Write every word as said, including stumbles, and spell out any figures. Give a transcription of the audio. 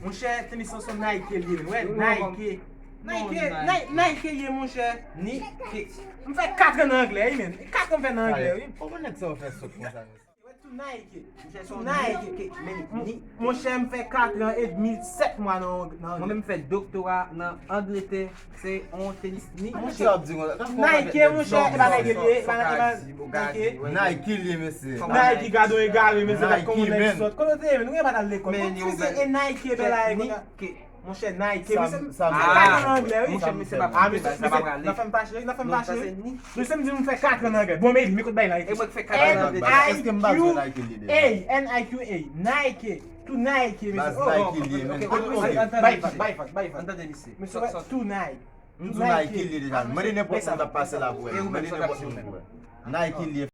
Monchè, tenis lan se Nike l ye, men. Wè, Nike. Nike, Ni- Nike ye, monchè. Nike. M fè kat an nan anglè, wi, men. Kat an m fè nan anglè, wi. Kòman nèg sa yo fè sòt konsa, mesye? Wè, tou Nike. Monchè, tou Nike. Men ni- Monchè, m fè kat an edmi, sèt mwa nan, nan anglè. Mwen menm fè doktora nan Angletè. Se yon tenis ni Monchè, ap di, Nike, monchè, e pa Nike l ye, e pa Nike. Nike l ye, mesye. Nike, gadon egare, mesye, gad kòman nèg sòt. Kote w te ye, men? Nou gen pa t al lekòl. Kote w te ye, e Nike, bèl a ye konsa. Monchè, Nike, mesye, m fè kat an anglè, wi. Monchè, mesye, pa Ah, mesye, mesye, nan fè m fache, nan fè m fache, wi. Mesye, m di m fè kat an anglè. Bon, men, men kote bay la. E mwen ki fè kat an anglè. Èske m pa di Nike l ye deja? N I Q A, N I Q A, Nike, tou Nike, mesye. Baz, Nike l ye, men. Bay fak, bay fak, bay fak. Ann tande, mesye. Mesye, wè, tou Nike. M di w Nike l ye deja. Mande nenpòt moun k ap pase la pou wè. Mande nenpòt moun pou wè. Nike l ye,